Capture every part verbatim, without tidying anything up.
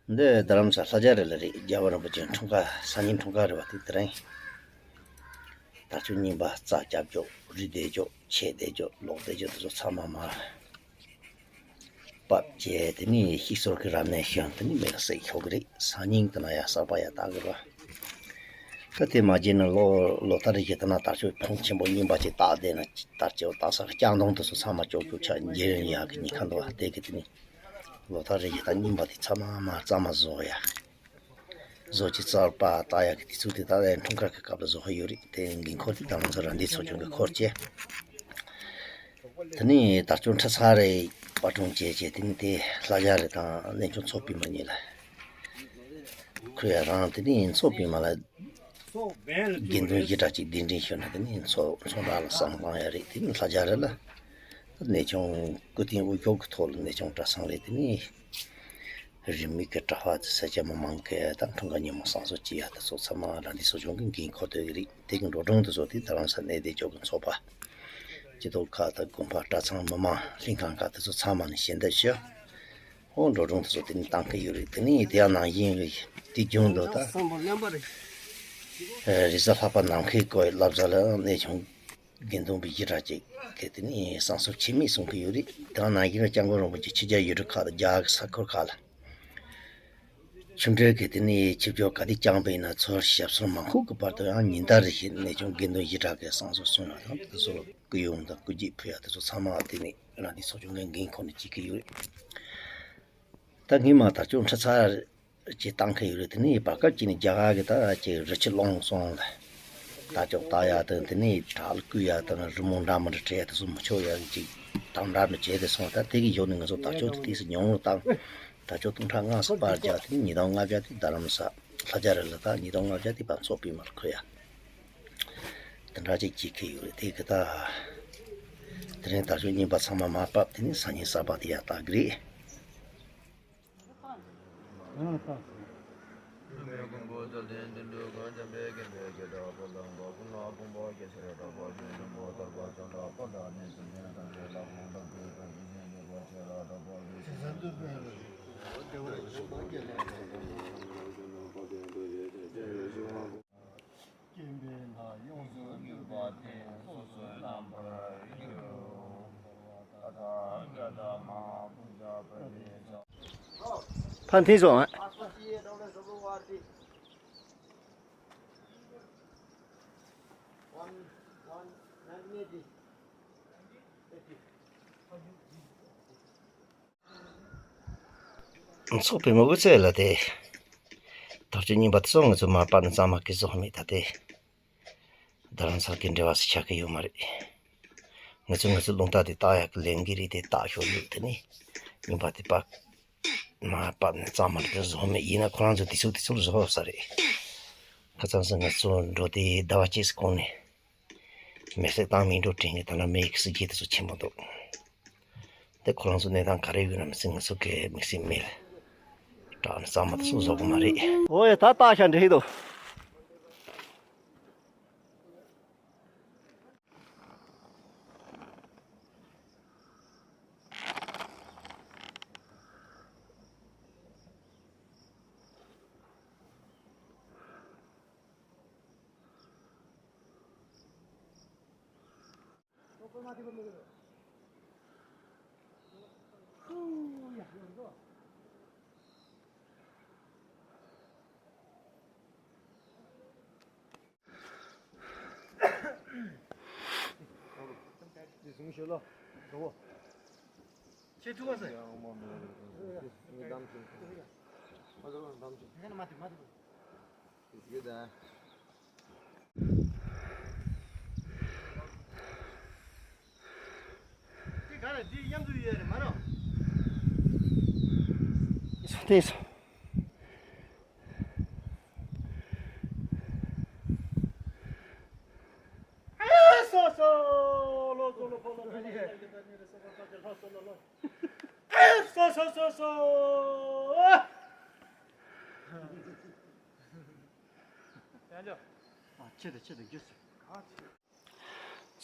འདི་རྡ་རམ་ས་ལྷ་རྒྱལ་རི་ལ་རེད། རྒྱལ་བ་རིན་པོ་ཆེའི་འཁྲུངས་སྐར་སང་ཉིན་འཁྲུངས་སྐར་རེད་བ། དེ་དེ་རིང་དར་ལྕོག་རྙིང་པ་རྩ་རྒྱབ་ཀྱོག་རི་བསྡད་ཀྱོག་ཆས་བསྡད་ཀྱོག་ལོག་བསྡད་ཀྱོག་དེ་ཚོ་ཚང་མ་མར་ཕབ་བྱས། དེ་ནས་ཤིག་སོར་གི་རབ་གནས་ཤིག་དེ་ནས་མེ་ལ་སྲེག་ཤོག་གི་རེད། སང་ཉིན་དེ་ན་ཡ་གསར་པ་ཡ་བཏགས་གི་རེད་བ། ད་དེ་མ་བརྗེད་ན་ལོ་ལོ་ལྟར་རེ་བཞིན་དེ་ན་དར་ལྕོག་ཕོན་ཆེན་པོ་རྙིང་པ་ཅིག་བཏགས་བསྡད་ན། དར་ལྕོག་བཏགས་ས་ལྕགས་མདོང་དེ་ཚོ་ཚང་མ་ཀྱོག་ཀྱོག་ཆགས་འགྱེལ་ཡོང་ཡག་གི་ཉེན་ཁ་འདུག་བ། དེ་གི་དེ་ནི་ལོ་ལྟར་རེ་བཞིན་ད་རྙིང་པ་དེ་ཚང་མ་མ་རྩ་མ་བཟོ་ཡ། བཟོ་ཅི་རྩར་པ་བཏགས་ཡག་གི་དུས་ཚོད་དེ་ད་ལྟ་འཁྲུངས་སྐར་གི་སྐབས་ལ་བཟོ་ཧ་ཡོད་རེད། དེ་འགན་འཁུར་དེ་ད་ང་ཚོ་ར་འདི་ཚོ་ཆུང་གི་འཁུར་བྱས། དེ་ནས་དར་ལྕོག་འཁྲབ་ཚར་རེ་པར་སྐྲུན་བྱས་བྱས། དེ་ནས་དེ་ལྷ་རྒྱལ་རི་དང་གནས་ཆུང་མཚོ་པདྨ་གཉིས་ལ་ཁོ་ཡ་རང་། དེ་ནས་མཚོ་པདྨ་ལ་དགེ་འདུན་གཞི་གྲྭ་གཅིག་གདན་འདྲེན་ཞུས་ན། དེ་ནས་མཚོ་མཚོ་འདྲ་ལ་བསང་བཏང་ཡ་རེད། དེ་ནས་ལྷ་རྒྱལ་རི་ལ་གནས་ཆུང་སྐུ་རྟེན་དབུ་བཞུགས་ཀྱི་ཐོག་ལ་གནས་ཆུང་གྲྭ་ཚང་རེད། དེ་ནས་རིས་མེད་ཀྱི་གྲྭ་པ་དེ་སེར་སྐྱ་མི་མང་གི་དང་འཁྲུངས་སྐར་ཉིན་མོ་བསང་གསོལ་བྱེད་ཡ་དེ་ཚོ་ཚང་མ་རང་འདི་ཚོ་ཆུང་གི་འགན་འཁུར་སྡོད་ཀྱི་རེད། དེ་གི་འགྲོ་གྲོན་དེ་ཚོ་དེ་རྡ་རམ་ས་གནས་བསྡད་ཀྱོག་གི་ཚོགས་པ་སྤྱི་ཚོགས་ཁག་དང་དགོན་པ་གྲྭ་ཚང་མི་མང་ལྷན་ཁང་ཁག་དེ་ཚོ་ཚང་མ་ནས་ཞལ་འདེབས་ཞུ། ཨོ་འགྲོ་གྲོན་དེ་ཚོ་དེ་ནས་བཏང་གི་ཡོད་རེད། དེ་ནས་དེ་ཡང་ནང་བཞིན་རེད། དེ་རྒྱུན་དུ་ད་རེས་གཟའ་ལྷག་པ་ནམ་མཁའི་སྐོར་བའི་བསླབ་བྱ་ལ་གནས་ཆུང་དགེ་འདུན་པའི་གཞི་གྲྭ་གཅིག་གིས་དེ་ནས་བསང་གསོལ་ཆད་མེད་གསུང་གི་ཡོད་རེད། དེ་ནང་བཞིན་སྐྱབས་མགོན་རིན་པོ་ཆེ་ཕྱི་རྒྱལ་ཡུལ་གྲུ་ཁག་དང་རྒྱ་གར་གྱི་ས་ཁུལ་ཁག་ལ་ཆིབས་འགྲུལ་གྱིས་དེ་ནས་ཆིབས་བསྒྱུར་ག་དུས་བསྐྱངས་པ་ཡིན་ན། ཚུར་ཞབས་སོར་མ་འཁོད་ཀྱི་བར་དུ་ཡང་ཉིན་ལྟར་རེ་བཞིན་གནས་ཆུང་དགེ་འདུན་གཞི་གྲྭ་གིས་བསང་གསོལ་གསུང་བ་དང་། དེ་ཚོར་སྐུ་ཡོན་དང་སྐུ་རྒྱན་ཕུལ་ཡ་དེ་ཚོ་ཚང་མ་དེ་ནས་རང་འདི་ཚོ་ཆུང་གི་འགན་འཁུར་ནས་བྱེད་ཀྱི་ཡོད་རེད། ད་སྔོན་མ་དར་ལྕོག་འཁྲབ་ཚར་ཅིག་བཏང་གི་ཡོད་རེད། དེ་ནས་བར་སྐབས་ཅིག་ནས་རྒྱ་གར་གྱི་ད་ཅིག་རི་ཆུ་ཀླུང་གསུམ་ལ་དར་ལྕོག་བཏགས་ཡ་དང་། དེ་ནས་བྲག་ལ་བརྐོས་ཡ་དང་། རི་མོ་འདྲ་མི་འདྲ་བྲིས་ཡ་དེ་ཚོ་མི་ཆོག་ཡ་གི་ཅིག་དམ་དྲག་མི་བྱས་ཏེ་སོང་། ད་དེ་གི་གཞུག་ནས་ང་ཚོ་དར་ལྕོག་དེ་ཏོག་ཙམ་ཉུང་རུ་བཏང་། དར་ལྕོག་སྟོང་ཕྲག་ལྔ་བཅུ་པར་བརྒྱབ། དེ་ནས་ཉིས་སྟོང་ལྔ་བརྒྱ་དེ་རྡ་རམ་ས་ལྷ་རྒྱལ་རི་ལ། ད་ཉིས་སྟོང་ལྔ་བརྒྱ་དེ་ཕར་མཚོ་པདྨ་ལ་འཁོར་ཡ། དེ་འདྲ་ཅིག་བྱེད་ཀྱི་ཡོད་རེད། དེ་གི་ད་དེ་རིང་དར་ལྕོག་རྙིང་པ་ཚང་མ་མར་ཕབ། དེ་ནས་སང་ཉིན་གསར་པ་དེ་ཡར་བཏགས་ཀྱི་རེད། སྐྱེ་འཕེལ་ལ་ཡོངས་སུ་གྱུར་པ་དེ་སོ་སོའི་རྣམ་པར་འགྱུར་རོ། ད་ལྟ་དགྲ་དང་མ་བུ་ཇ་པ་རེ་ཇ། ཕན་ཐོགས་སོང་ཨ། མཚོ་པདྨ་དབུ་རྩེ་ལ་དེ་དར་ལྕོག་རྙིང་པ་དེ་ཚོ་ང་ཚོ་མར་ཕབ་ནས་གཙང་མ་བཀོལ་ཚུལ་མེད། ད་དེ་རྡ་རམ་ས་ལ་གི་འབྲེལ་བ་ཟེར་ཆགས་ཀྱི་ཡོད་མ་རེད། ང་ཚོ་ང་ཚོའི་རླུང་རྟ་དེ་བཏགས་ཡག་གི་ལས་འགན་རེད། དེ་བཏགས་ཞོར་ལུགས་དེ་ནི་རྙིང་པ་དེ་ཕབ། མར་ཕབ་ནས་གཙང་མ་རེ་བཟོ་མེད་ཡིན་ན། ཁོ་རང་ཚོ་དུས་ཚོད་དུས་ཚོད་བཟོ་ས་རེད། ཁ་སང་སང་ང་ཚོ་འགྲོ་དེ་ཟླ་བ་གཅིག་གོང་ནས་མེ་སྲེག་བཏང་མི་འགྲོ་དྲན་གི། ད་ལ་མེ་ཡི་གཟི་བརྗིད་དེ་ཚོ་ཆེན་པོ་འདུག། དེ་ཁོ་རང་ཚོ་གནས་སྟངས་ག་རེ་ཡོད་ན་མི་ཤེས། ང་ཚོ་གི་དམིགས་བསལ་མེད། དྲག་ནས་གཙང་མ་དེ་ཚོ་བཟོ་གི་མ་རེད། ཨོ་ཡ། ད་བཏགས་ཤག་འདྲ་ཡི་འདུག།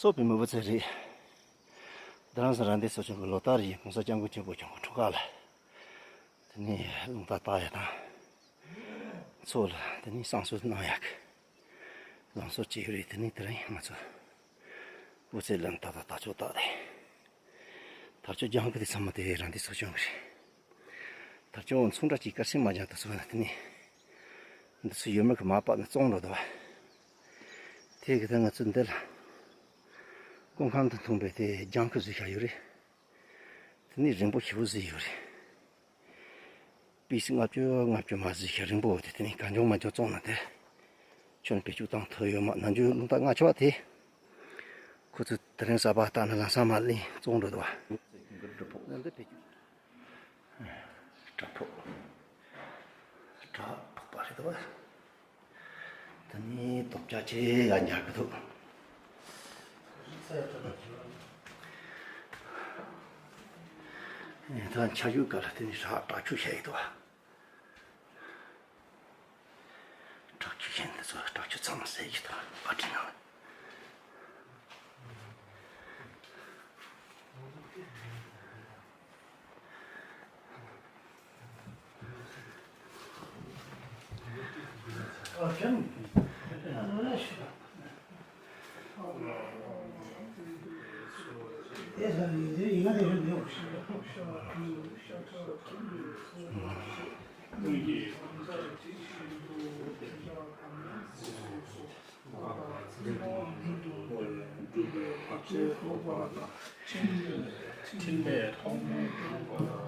མཚོ་པདྨ་དབུ་རྩེ་རེད། རྡ་རམ་ས་ར་འདི་ཚོ་ཆུང་གི་ལོ་ལྟར་ཡིན། གོང་ས་སྐྱབས་མགོན་ཆེན་པོ་མཆོག་གི་འཁྲུངས་སྐར་ལ། དེ་ནས་རླུང་རྟ་བཏགས་ཡ་དང་། མཚོ་ལ་དེ་ནས་བསང་གསོལ་གནང་ཡག་གི་ལམ་སྲོལ་ཅིག་ཡོད་རེད། དེ་ནས་དེ་རིང་ང་ཚོ་དབུ་རྩེ་ལ་ད་ལྟ་དར་ལྕོག་བཏགས་ཏེ། དར་ལྕོག་ལྗང་ཁུ་དེ་ཚང་མ་དེ་རང་སྡེ་ཚོགས་ཆུང་གི་རེད། དར་ལྕོག་ཚོང་འདྲ་གཅིག་དཀར་ཆེན་མ་ལྗང་དུ་སོང་ན་དེ་ནས་འདི་ཚོ་ཡོད་མེད་ཀྱི་མ་པ་ནི་བཙོང་འགྲོ་འདུག་བ། དེ་གི་ད་ང་ཚོ་འདི་ལ་སྐུ་ཁམས་དང་མཐུན་པའི་དེ་ལྗང་ཁུ་བཟོས་བཞག་ཡོད་རེད། དེ་ནས་རིང་པོ་ཞེ་པོ་བཟོས་ཡོད་རེད། པིས་ལྔ་བཅུ་ལྔ་བཅུ་མ་བཟོས་ཤིང་རིང་པོ་དེ། དེ་ནས་གང་བྱུང་མ་བྱུང་བཙོང་ན་དེ་ཁྱོན་བེད་སྤྱོད་བཏང་ཐུབ་ཡོད་མ། ནམ་རྒྱུན་རླུང་རྟ་ལྔ་ཆ་བ་དེ་ཁོ་ཚོས་དེ་རིང་གསར་པ་བཏང་ན་ལམ་སང་མར་ལེན་བཙོང་འགྲོ་འདུག་བ། འདི་བེད་སྤྱོད། བྲག་ཕུག་བྲག་ཕུག་པ་རེད་འདུག་བ། དེ་ནས་དོམ་ཅག་ཆེ་ཡ་ཉར་གི་འདུག་ཨེ། ད་ཆ་ཡུལ་ག་ལ་དེ་ནས་བྲག་བྲག་ཆུ་བཤད་ཡི་འདུག་བ། བྲག་ཆུ་བཤད་འདི་ཚོ་བྲག་ཆུ་ཚང་མ་ཟེར་གྱི་འདུག་བ། བྲིས་ན།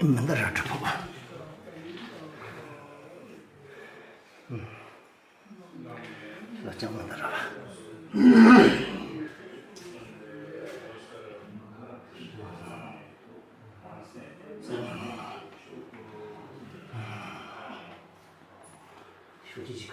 མི་འདི་ར་གྲུབ་པོ། ལ་ཅང་མི་འདི་ར་བ། ཞུ་ཅི་ཅིག་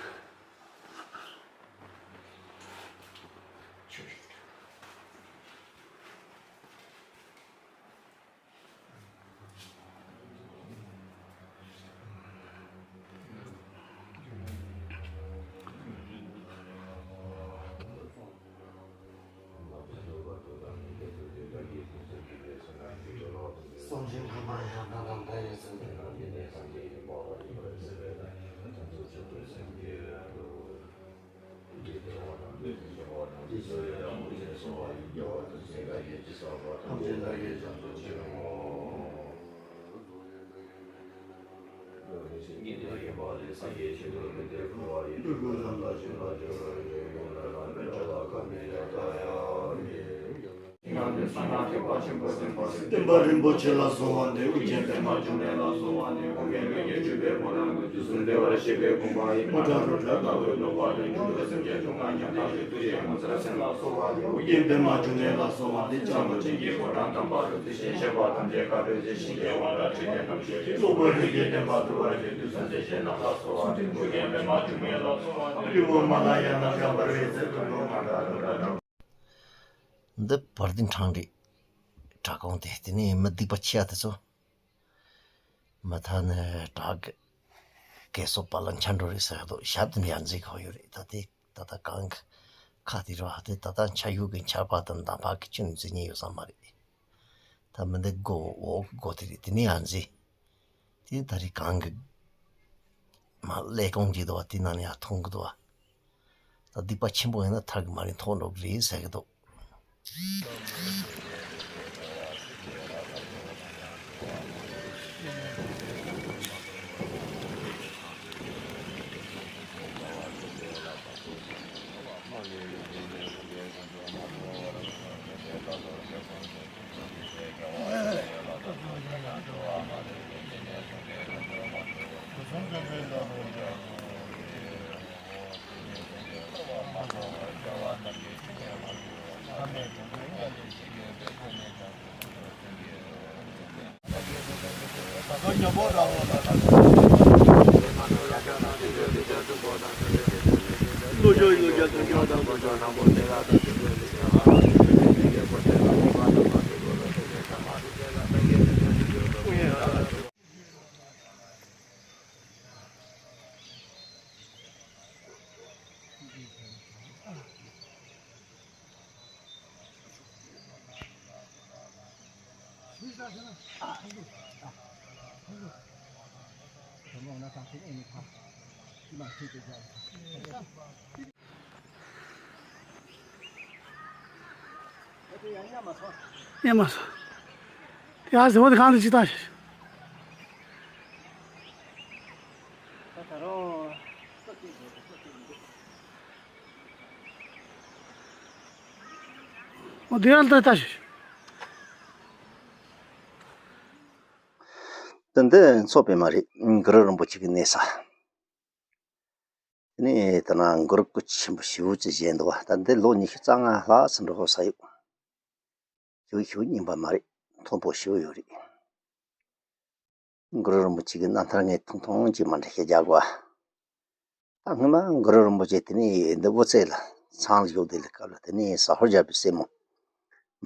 བསྟན་པ་རིན་པོ་ཆེ་ལ་གསོལ་བ་འདེབས། ཨོ་རྒྱན་པདྨ་འབྱུང་གནས་ལ་གསོལ་བ་འདེབས། ཨོ་རྒྱན་པདྨ་འབྱུང་གནས་ལ་གསོལ་བ་འདེབས། ལྕགས་པ་རི་རྒྱལ་བསྟན་པ་དུལ་བ་རེད། དུས་གསུམ་མཛད་བཞིན་ནགས་ལ་གསོལ་བ་འདེབས། ཀླུ་པོ་མ་ལ་ཡ་ན་དགའ་བར་བའི་ཚེ། ཨོ་རྒྱན་པདྨ་འབྱུང་གནས་ལ་གསོལ་བ་འདེབས། ཨོ་རྒྱན་པདྨ་འབྱུང་གནས་ལ་གསོལ་བ་འདེབས། ཀླུ་པོ་མ་ལ་ཡ་ན་དགའ་བར་བའི་ཚེ། ཀླུ་པོ་མ་ལ་ཡ་ན། འདི་བར་དིན་ཁྲང་རེད། བྲག་ཁུང་དེ། དེ་ནས་མི་སྡིག་པ་ཆེ་ཡ་དེ་ཚོ། མི་ཐ་ནི་བྲག་གི་གས་སོ་པ་ལ་འཆམ་འགྲོ་རེད་ཟེར་དོ། ཞབས་དེ་ནས་ཡར་འཛེག་གི་ཡོད་རེད། ད་དེ་ད་ལྟ་གངས་ཀྱི་ཁ་དེ་རེད་བ། དེ་ད་ལྟ་ཆ་ཡུལ་གྱི་ཆར་པ་དང་འདམ་བག་གིས་ཁྱོན་ནས་འཛེག་མཁན་ཡོད་ས་མ་རེད། ད་མི་འདི་སྒོ་འོག་གི་སྒོ་དེ་རེད། དེ་ནས་ཡར་འཛེག་དེ་ད་རེས་གངས་ཀྱི་མ་ཀླད་ཀོར་ཅིག་འདུག་བ། དེ་ནང་ནས་ཡར་མཐོང་གི་འདུག་བ། ད་སྡིག་པ་ཆེན་པོ་ཡིན་ན་མཐར་གྱི་མ་རིག་ཐོག་འགྲོ་གི་རེད་ཟེར་གི་འདུག་ཡ་མ་སོ། ཡ་ཟེར་བ་དེ་གང་དུ་ཅི་ལྟ་ཞིག་འོ་དེ་ཡང་ལྟ་ལྟ་ཞིག་ཏུ་འདི་མཚོ་པདྨ་རེད། གུ་རུ་རིན་པོ་ཆེ་གི་གནས་ས། དེ་ནས་ད་ན་གུ་རུ་སྐུ་ཆེན་པོ་ཞེ་པོ་ཅིག་བཞེངས་འདུག་བ། ད་འདི་ལོ་ཉི་ཤུ་རྩ་ལྔ་ལྷག་ཙམ་འགྲོ་ས་ཡོད། ཞེ་པོ་ཞེ་པོ་རྙིང་པ་མ་རེད། མཐོན་པོ་ཞེ་པོ་ཡོད་རེད། གུ་རུ་རིན་པོ་ཆེ་གི་རྣམ་ཐར་ངས་ཐུང་ཐུང་ཅིག་མར་འགྲེལ་བཤད་རྒྱག་དགོས། ད་སྔོན་མ་གུ་རུ་རིན་པོ་ཆེ་དེ་ནས་འདི་དབུ་རྩེ་ལ་ཚང་ལ་བཞུགས་དེ་ལ་སྐབས་ལ། དེ་ནས་ཟ་ཧོར་རྒྱལ་པོའི་སྲས་མོ་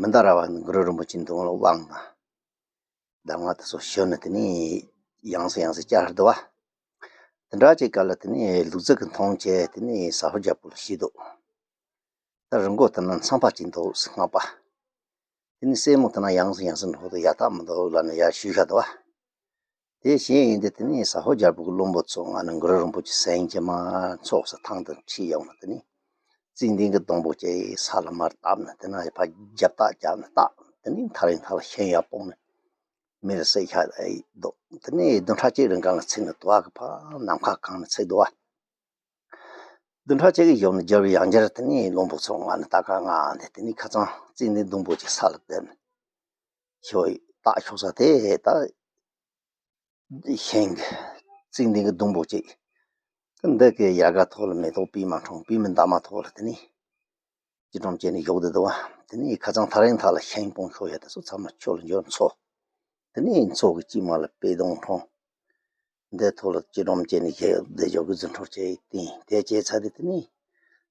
མནྡ་ར་བ་ནི་གུ་རུ་རིན་པོ་ཆེ་མདུན་ལ་དབང་ན། གདམས་ངག་དེ་ཚོ་ཞུས་ནས་དེ་ནས་ཡང་སེ་ཡང་སེ་བསྐྱར་འདུག་བ། དེ་འདྲ་ཅིག་སྐབས་ལ་དེ་ནས་ལུག་རྫི་གི་མཐོང་བྱས་དེ་ནས་ཟ་ཧོར་རྒྱལ་པོ་ལ་ཞུས་འདུག་ད་རི་མགོ་དེ་ན་ཚངས་པ་ཅིག་འདུག་ཟེར་སྔགས་པ། དེ་ནས་སྲས་མོ་དེ་ན་ཡང་སེ་ཡང་སེ་འགྲོ་དུས་ཡག་ཐག་མི་འདུག་ལབ་ནས་ཡར་ཞུས་བཞག་འདུག་བ། དེ་བཞིན་ཡིན་དུས་དེ་ནས་ཟ་ཧོར་རྒྱལ་པོ་གི་བློན་པོ་ཚོ་ང་ནི་གུ་རུ་རིན་པོ་ཆེ་སེང་གེ་མ་ཚོགས་སུ་ཐང་དུ་ཁྲིད་ཡོང་ནས། དེ་ནས་བརྩེགས་ལྡན་གྱི་སྡོང་པོ་ཅིག་ས་ལ་མར་བཏབ་ནས་དེ་ན་ཕར་རྒྱབ་རྟགས་བརྒྱབ་ནས་བཏགས། དེ་ནས་ཐག་རིང་ཐག་ལ་ཤིང་ཡར་སྤུངས་ནས་མེ་ལ་བསྲེགས་བཞག་འདུག་དེ་ནས་བདུན་ཕྲག་གཅིག་རིང་གང་ལ་ཚིག་ནས་དུ་བ་གི་ཕར་ནམ་མཁའ་གང་ནས་ཚིག་འདུག་བ། བདུན་ཕྲག་གཅིག་གི་ཞོར་ནས་རྒྱལ་བའི་ཡང་རྒྱལ་དེ་ནས་བློན་པོ་ཚོ་ང་ནི་ད་ག་ང་འདི་དེ་ནས་ཁ་ཚང་བརྩེགས་ལྡན་སྡོང་པོ་ཅིག་ས་ལ་བསྡད་ནས་ཤོག་ཡིག་བཏགས་ཤོག་ས་དེ་ད་ཤིང་གི་བརྩེགས་ལྡན་གྱི་སྡོང་པོ་ཅིག་འདི་གའི་ཡལ་ག་ཐོག་ལ་མེ་ཏོག་པུས་མོ་འཁྲུངས། པུས་མོ་འདབ་མ་ཐོག་ལ་དེ་ནས་སྐྱིལ་ཀྲུང་བཅས་ནས་བཞུགས་བསྡད་འདུག་བ། དེ་ནས་ཁ་ཚང་ཐག་རིང་ཐག་ལ་ཤིང་སྤུངས་ཤོག་ཡ་དེ་ཚོ་ཚང་མ་ཆུ་ལ་འགྱུར་མཚོ། དེ་ནས་མཚོ་གི་དཀྱིལ་མ་ལ་པད་སྡོང་འཁྲུངས། འདིའི་ཐོག་ལ་སྐྱིལ་ཀྲུང་བཅས་ནས་བཞུགས་བསྡད་ཞོར་གྱི་རྫུ་འཕྲུལ་ཅིག་བསྟན། དེ་བྱས་ཚར་དུས་དེ་ནས་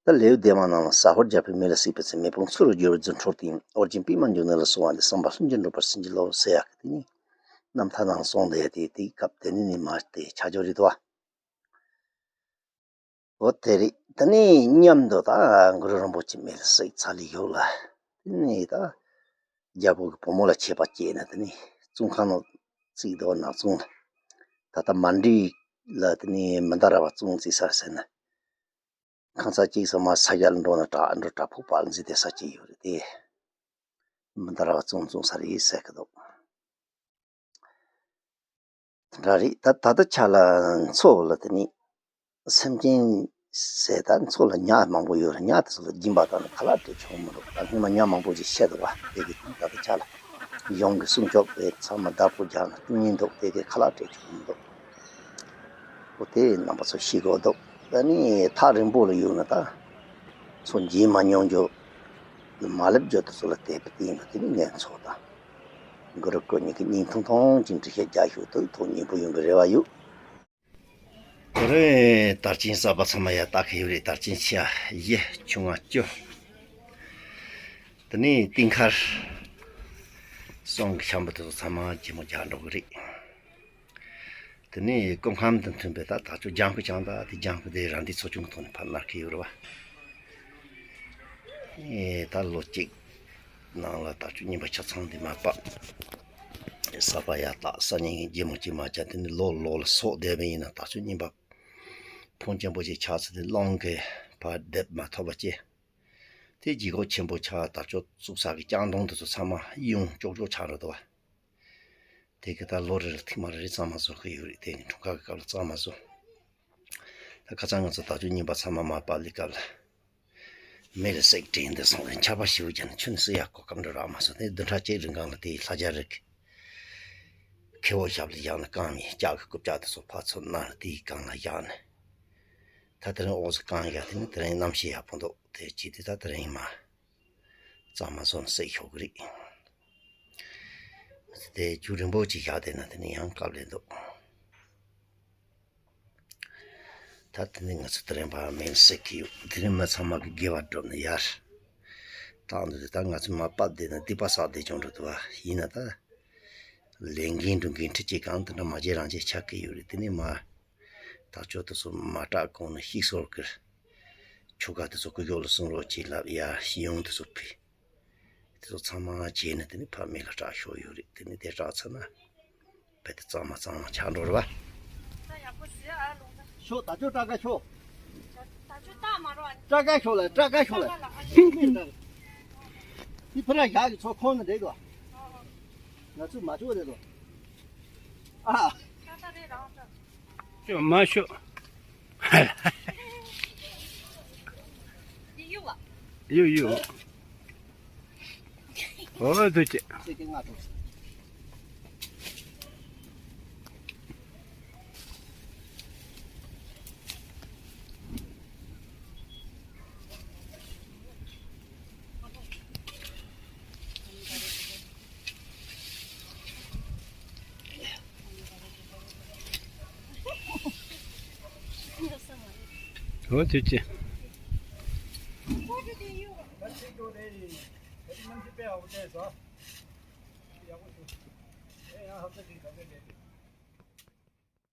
ད་ལེའུ་བདུན་མ་ནང་ལ་ཟ་ཧོར་རྒྱལ་པོས་མེ་ལ་བསྲེགས་པའི་ཚེ་མེ་དཔུང་ཚུར་རྒྱུ་བའི་རྫུ་འཕྲུལ་བསྟན། ཨོ་རྒྱན་པད་མ་འབྱུང་གནས་ལ་གསོལ་བ་འདེབས། བསམ་པ་ལྷུན་གྱིས་འགྲུབ་པར་བྱིན་གྱིས་རློབས་ཟེར་ཡག་གི་དེ་ནས་རྣམ་ཐར་ནང་གསུངས་བསྡད་དེ། དེའི་སྐབས་དེ་ནས་ནི་མར་དེ་ཆགས་རྒྱུ་རེད་དོ། འོ་དེ་རེད། དེ་ནས་མཉམ་དུ་ད་གུ་རུ་རིན་པོ་ཆེ་མེ་ལ་བསྲེགས་ཚར་ལས་ཞོར་ལ། དེ་ནས་ད་རྒྱལ་པོ་གི་བུ་མོ་ལ་ཆད་པ་བཅད་ནས་དེ་ནས་བཙོན་ཁང་ནང་བཙུགས་འདུག་བ། ནགས་ཚལ་ལ། ད་ལྟ་མན་ཌི་ལ་དེ་ནས་མནྡ་ར་བ་བཙོན་བཙུགས་ས་ཟེར་ན། ཁང་ཚན་གཅིག་ཙམ་མར་ས་གཞི་ལ་འགྲོ་ན་བྲག་འགྲོ་བྲག་ཕུག་པ་ལ་འཛེགས་བསྡད་ས་གཅིག་ཡོད་རེད་དེ། མནྡ་ར་བ་བཙོན་བཙོན་ས་རེད་ཟེར་གི་འདུག་དེ་འདྲ་རེད། ད་ད་ལྟ་ཆ་ལ་མཚོ་ལ་དེ་ནི་སེམས་ཅན་ཟེར་ད་མཚོ་ལ་ཉ་མང་པོ་ཡོད་རེད། ཉ་དེ་ཚོ་ལ་སྦྱིན་པ་བཏང་ན་ཁ་ལག་སྤྲད་ཆོག་མི་འདུག་ད་སྔོན་མ་ཉ་མང་པོ་ཞིག་བཤད་འདུག་བ། དེ་གི་ད་ལྟ་ཆ་ལ་གཞུང་གི་སྲུང་སྐྱོབ་དེ་ཚང་མ་བདག་པོ་རྒྱག་ན་སྐྱོན་ཉེན་འདུག་དེ་གི་ཁ་ལག་སྤྲད་ཆོག་མི་འདུག་འོ་དེ་རྣམ་པ་ཚོ་ཤེས་དགོས་འདུག་ད་ནི་ཐག་རིང་པོ་ལ་ཡོད་ན་ད་མཚོ་མཇལ་མ་མྱོང་རྒྱུ། མ་སླེབས་རྒྱུ་དེ་ཚོ་ལ་དེ་བརྟེན་ནས་དེ་ནི་ངས་མཚོ་དང་གུ་རུ་སྐུ་གཉིས་ཀྱི་སྙིང་ཐུང་ཐུང་ཅིག་འགྲེལ་བཤད་རྒྱག་ཞུ་དུས་ཐུགས་མཉེས་པོ་ཡོང་གི་རེ་བ་ཡོད། དེ་རིང་དར་ཆེན་གསར་པ་ཚང་མ་ཡར་ལྟ་གི་ཡོད་རེད། དར་ཆེན་ཆེ་བ་བཞི་ཆུང་བ་བཅུ། དེ་ནས་སྟེང་ཁར་གསུང་གི་ཤམ་བུ་དེ་ཚོ་ཚང་མ་ཇེ་མང་རྒྱག་འགྲོ་གི་རེད། དེ་ནས་སྐུ་ཁམས་དང་མཐུན་པའི་ད་དར་ལྕོག་ལྗང་ཁུ་ཅང་ད་དེ་ལྗང་ཁུ་དེ་རང་འདི་ཚོ་ཆུང་གི་ཐོག་ནས་ཕར་མནར་གི་ཡོད་རེད་བ། ཨེ་ད་ལོ་གཅིག་ནང་ལ་དར་ལྕོག་རྙིང་པ་ཆ་ཚང་འདི་མར་ཕབ། གསར་པ་ཡར་བཏགས། སང་ཉིན་རྗེས་མ་གཅིག་མ་བྱ་དེ་ནི་ལོ་ལོ་ལ་སོགས་བསྡད་པ་ཡིན་ན་དར་ལྕོག་རྙིང་པ་ཕུང་ཆེན་པོ་ཞིག་ཆགས་ཚེ་དེ་རླུང་གིས་ཕར་རྡེབ་མ་ཐུབ་པ་བྱས། དེ་ལྗིད་ཁོག་ཆེན་པོ་ཆགས། དར་ལྕོག་བཙུགས་ས་གི་ལྕང་སྡོང་དེ་ཚོ་ཚང་མ་གཡུང་ཀྱོག་ཀྱོག་ཆགས་འགྲོ་འདུག་བ། དེ་གི་ད་ལོ་རེ་ལ་ཐེངས་མ་རེ་རེ་གཙང་མ་བཟོ་གི་ཡོད་རེད། དེ་ནི་འཁྲུངས་སྐར་གི་སྐབས་ལ་གཙང་མ་བཟོ། ད་ཁ་སང་ང་ཚོ་དར་ལྕོག་རྙིང་པ་ཚང་མ་མར་ཕབ་ལས་སྐབས་ལ་མེ་ལ་བསྲེགས་དྲན་འདི་སོང་རེད། ཆར་པ་ཞེ་པོ་བརྒྱབ་ནས་ཆུ་ནི་བསྲེག་ཡག་གོ་སྐབས་འདྲ་རག་མ་སོང་། དེ་བདུན་ཕྲག་གཅིག་རིང་སྒང་ལ་དེའི་ལྷ་རྒྱ་རི་གི་ཁེ་བོ་ཞབས་ལ་བཞག་ནས་བཀང་ནས་ལྕགས་ཀྱི་རྐུབ་བཀྱག་དེ་ཚོ་ཕར་ཚུར་བསྣར་ནས་དེའི་སྒང་ལ་བཞག་ནས། ད་དེ་རིང་འོག་ས་བཀང་ཡག་དེ་ནི་དེ་རིང་གནམ་གཤིས་ཡག་པོ་འདུག་དེ་བྱས་དུས་ད་དེ་རིང་མར་གཙང་མ་བཟོ་ནས་བསྲེག་ཤོག་གི་རེད། དེ་རྒྱུན་རིང་པོ་ཅིག་བཞག་བསྡད་ན་དེ་ནི་ཡང་སྐབས་ལས་འདུག་ད་དེ་ནི་ང་ཚོ་དེ་རིང་ཕར་མེ་བསྲེག་གི་ཡོད། དེ་ནི་མི་ཚང་མ་གི་དགེ་བ་བསྒྲུབས་ནས་ཡར་བཏང་འདུག་དེ་ད་ང་ཚོ་མར་ཕབ་བསྡད་ན་སྡིག་པ་བསགས་བསྡད་ཀྱང་འགྲོ་འདུག་བ། ཡིན་ན་ད་ལས་འགན་སྒྲུབ་མཁན་ཁྲི་གཅིག་གང་དེ་འདྲ་མ་བྱེད་རང་བྱེད་ཆགས་ཀྱི་ཡོད་རེད། དེ་ནི་མར་དར་ལྕོག་དེ་ཚོ་མར་བཀྲག་གོང་ནས་ཤིག་སོར་གིར་ཆུ་ཁ་དེ་ཚོ་ཀུ་ཀྱོག་ལ་སོང་རོགས་བྱེད་ལབ། ཡར་ཤིང་ཡོང་དེ་ཚོ་ཕུད། དེ་ཚོ་ཚང་མ་བྱས་ནས་དེ་ནི་ཕར་མེ་ལ་བཀྲག་ཤོག་ཡོད་རེད། དེ་ནི་དེ་བཀྲག་ཚར་ན་རྦད་དེ་གཙང་མ་གཙང་མ་ཆགས་འགྲོ་རེད་བ། ཤོག་ད་ཅོ་སྐྲ་དཀར་ཤོག་སྐྲ་དཀར་ཤོག་ལ་སྐྲ་དཀར་ཤོག་ལ། འདི་ཕ་ར་ཞག་གི་ཚོ་ཁོང་ན་འདྲེ་གོ། ང་ཚོས་མ་བྱུང་རེད་དོ། ཨ། ཤོག་མ་ཤོག་ཡུ་ཡུ། ཨོ་ཐུགས་རྗེ་ཆེ། ཨོ་ཐུགས་རྗེ་ཆེ།